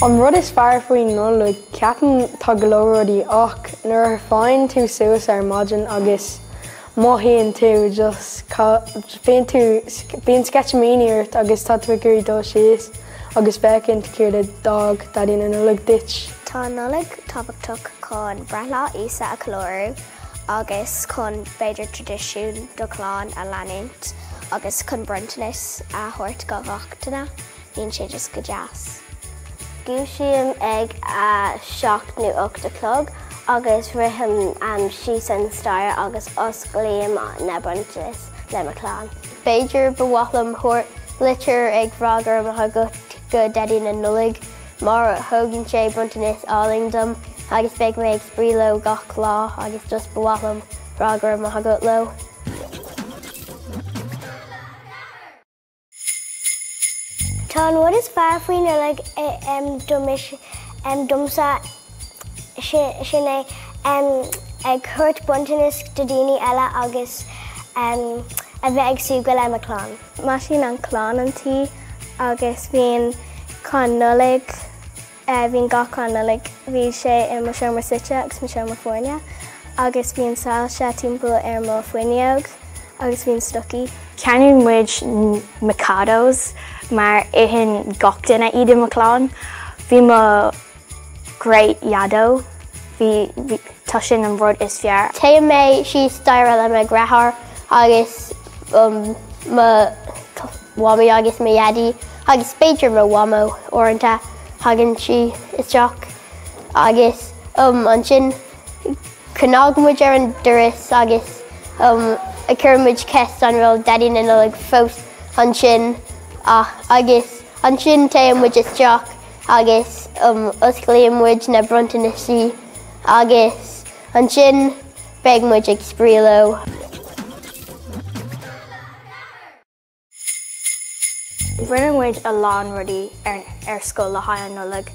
An rud is fearr faoin Nollaig, ceapaim tá go leor rudaí ach nuair a faigheann tú suas ar maidin agus mothaíonn tú just bíonn tú bíonn sceitimíní ort agus tá tú ag iarraidh dul síos agus féachaint céard a d'fhág Daidí na Nollag duit. Tá an Nollaig tábhachtach chun breithlá Íosa a cheiliúradh agus chun b'fhéidir traidisiún do chlann a leanúint agus chun bronntanas a thabhairt go gach duine. Bíonn sé just go deas. Dúisím ag a 7 nó 8 a chlog agus rithim síos an staighre agus osclaím na bronntanais le mo chlann. B'fhéidir ba mhaith liom thabhairt litir ag rá go raibh maith agat go Daidí na Nollag mar thugann sé bronntanas álainn dom agus beidh mé ag spraoi leo gach lá agus just ba mhaith liom rá go raibh maith agat leo. Tá an rud is fearr faoi Nollaig domsa sin é ag thabhairt bronntanas do daoine eile agus a bheith ag súgradh le mo chlann. Maisíonn an clann an tí agus bíonn crann Nollag. Bíonn gach crann Nollag. Bhí sé i mo seomra suite agus mo seomra foirne agus bíonn soilse timpeall ar mo fuinneog agus bíonn stocaí. Ceannaíonn muid Mikados mar itheann gach duine iad i mo chlann. Bhí mo great dhaideo, bhí, bhí, tá sin an rud is fearr. Téann mé síos staighre le mo dheartháir agus mo mhamaí agus mo dhaidí agus b'fhéidir mo mhamó uaireanta thagann sí isteach agus ansin chnag muid ar an doras agus chuir muid ceist an raibh Daidí na Nollag fós ansin agus ansin téann muid isteach agus osclaíonn muid na bronntanaisí agus ansin beidh muid ag spraoi leo. Rinne muid a lán rudaí ar scoil le haghaidh an Nollaig.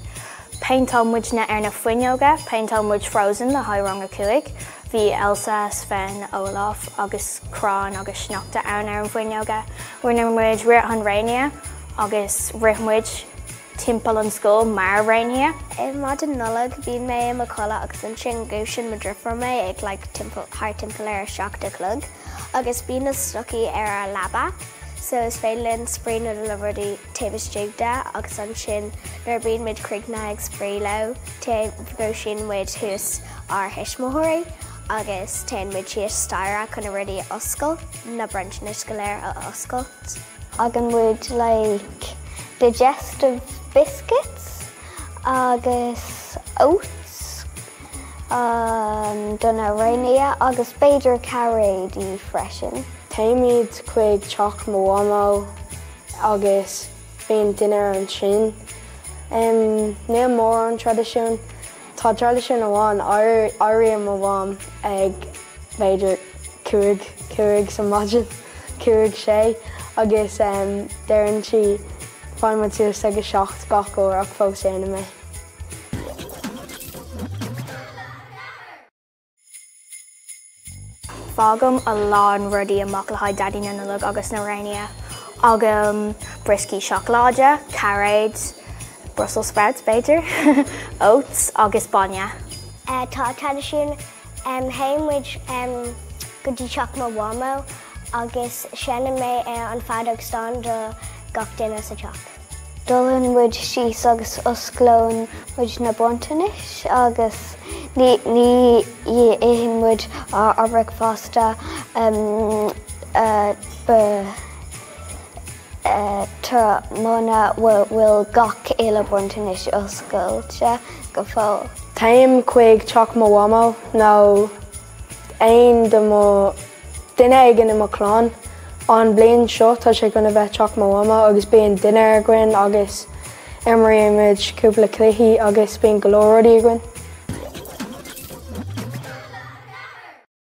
Péinteáil muidne ar na fuinneoga, péinteáil muid Frozen le haghaidh rang a 5. Bhí Elsa, Sven, Olaf agus crann agus sneachta ann ar an bhfuinneoga. Rinne muid rith an réinfhia agus rith muid timpeall an scoil mar réinfhia. Ar maidin Nollag bíonn mé i mo chodladh agus ansin dhúisíonn mo driofúr mé ag like timpeall thart timpeall ar a 7 a chlog. Agus bíonn na stocaí ar ár leaba so is féidir linn spraoi nó na rudaí taobh istigh de agus ansin nuair a bíonn muid críochnaithe ag spraoi leo téann dhúisíonn muid thuas ár thuismitheoirí agus téann muid síos staighre chun na rudaí a oscailt, na bronntanais go léir a oscailt. Faigheann muid like digestive biscuits agus oats. do na réinfhia agus b'fhéidir cairéidí freisin. Téimid chuig teach mo mhamó agus bíonn dinnéar ansin. Níl mórán traidisiún. Tá traidisiún amháin, éiríonn mo mham ag b'fhéidir cúig, cúig sa maidin, cúig, sé agus deireann sí faigheann muid suas ag a 7 gach uair ach fós déanaim é. Fágaim a lán rudaí amach le haghaidh Daidí na Nollag agus na Réinfhia. Fágaim brioscaí seacláide, cairéid, Brussels sprouts b'fhéidir, oats agus bainne. Tá traidisiún, théann muid go dtí teach mo mhamó agus seinneann mé an feadóg stáin do gach duine sa teach. Dulann muid síos agus osclaíonn muid na bronntanais agus ní ní itheann muid ár bricfeasta muna bhfuil gach uile bronntanais oscailte go fóill. Téim chuig teach mo mhamó nó aon de mo duine éigin i mo chlann. An bliain seo tá sé chun a bheith teach mo mhamó agus bíonn dinnéar againn agus imríonn muid cúpla cluichí agus bíonn go leor rudaí againn.